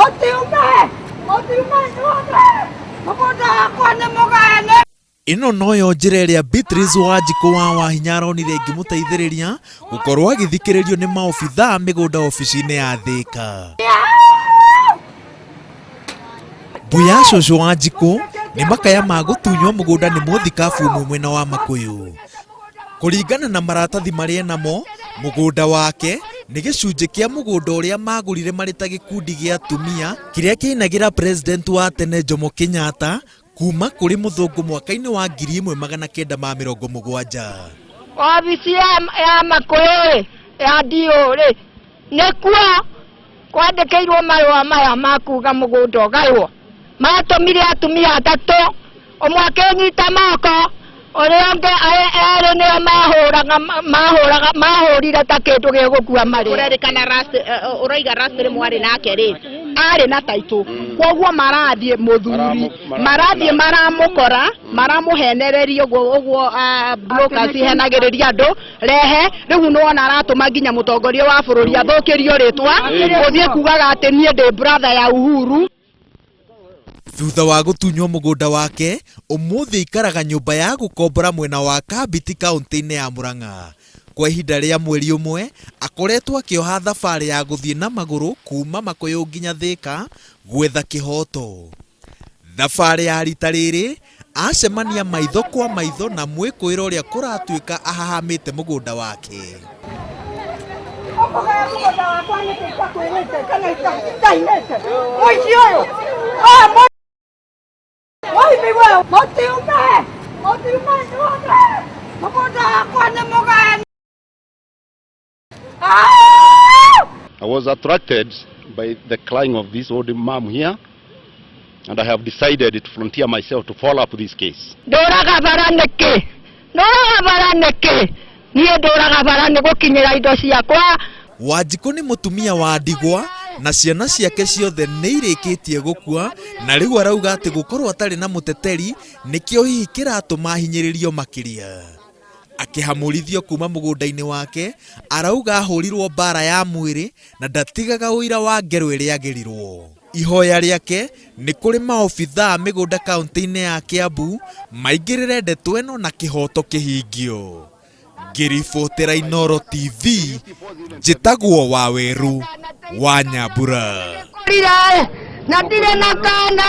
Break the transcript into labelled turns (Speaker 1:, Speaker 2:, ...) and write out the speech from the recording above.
Speaker 1: Mũtiume, mũtiume inyuothe, mũgũnda wakwa nĩ mũgayane.
Speaker 2: Ĩno noyo njĩra ĩrĩa Beatrice Wanjikũ wa Wahinya aronire ĩngĩmũteithĩrĩria gũkorwo agĩthikĩrĩrio nĩ maobithaa a mĩgũnda obici-inĩ ya Thĩka. Mbuya cũcũ Wanjikũ nĩ makaya ma gũtunywo mũgũnda nĩ mũthikabu ũmwe mwena wa Makuyu. Kũringana na maratathi marĩa enamo, mũgũnda wake nĩ gĩcunjĩ kĩa mũgũnda ũrĩa magũrire marĩ ta gĩkundi gĩa atumia kĩrĩa kĩainagĩra president wa tene Jomo Kenyatta kuma kũrĩ mũthũngũ mwaka-inĩ wa 1970.
Speaker 1: Wabici ya Makũyũ-rĩ, ya DO-rĩ, nĩkuo kwandĩkĩirwo marũa maya ma kuga mũgũnda ũgaywo. Matũmire atumia atatũ, ũmwe akĩnyita moko, ũrĩa ũngĩ erĩ nĩo mahũraga mahũraga mahũrire ta kĩndũ gĩgũkua marĩa.
Speaker 3: Ũrerĩkana Rust, ũroiga Rust rĩ mwarĩ nake rĩ arĩ na taitũ, koguo marathiĩ mũthuri marathiĩ maramũkora maramũhenereria ũguo ũguo brokers ihenagĩrĩria andũ rehe. Rĩu nĩwona aratũma nginya mũtongoria wa bũrũri athũkĩrio rĩtwa gũthiĩ kugaga atĩ niĩ ndĩ brother ya Uhuru.
Speaker 2: Thutha wa gũtunywo mũgũnda wake, ũmũthĩ aikaraga nyũmba ya gũkombora mwena wa Kambiti kaũntĩ-inĩ ya Murang'a. Kwa ihinda rĩa mweri ũmwe, akoretwo akĩoha thabarĩ ya gũthiĩ na magũrũ kuma Makuyu nginya Thĩka gwetha kĩhoto. Thabarĩ ya rita rĩrĩ, acemania maitho kwa maitho na mwĩkũĩro ũrĩa kũratuĩka ahahamĩte mũgũnda wake.
Speaker 1: Ũkũgaya mũgũnda wakwa nĩkĩ itakwĩrĩte kana itainĩte? Mũici ũyũ! Mũici we! Mũtiume! Mũtiume inyuothe! Mũgũnda wakwa nĩ mũgayane.
Speaker 4: I was attracted by the crying of this old mom here, and I have decided to volunteer myself to follow up this case.
Speaker 1: Ndũraga bara nĩkĩ? Ndũraga bara nĩkĩ? Niĩ ndũraga bara nĩ gũkinyĩra indo ciakwa.
Speaker 2: Wanjikũ nĩ mũtumia wa ndigwa na ciana ciake ciothe nĩ irĩkĩtie gũkua, na rĩu arauga atĩ gũkorwo atarĩ na mũteteri nĩkĩo hihi kĩratũma ahinyĩrĩrio makĩria. Akĩhamũrithio kuma mũgũnda-inĩ wake, arauga ahũrirwo mbara ya mwĩrĩ na ndatigaga ũira wa ngero ĩrĩa agĩrirwo. Ihoya rĩake nĩ kũrĩ maobithaa a mĩgũnda kaũntĩ-inĩ ya Kiambu maingĩrĩre ndeto ĩno na kĩhoto kĩhingio. Ngĩribotera Inooro TV, njĩtagwo Waweru wa Nyambura.
Speaker 1: Na ndirĩ na kana.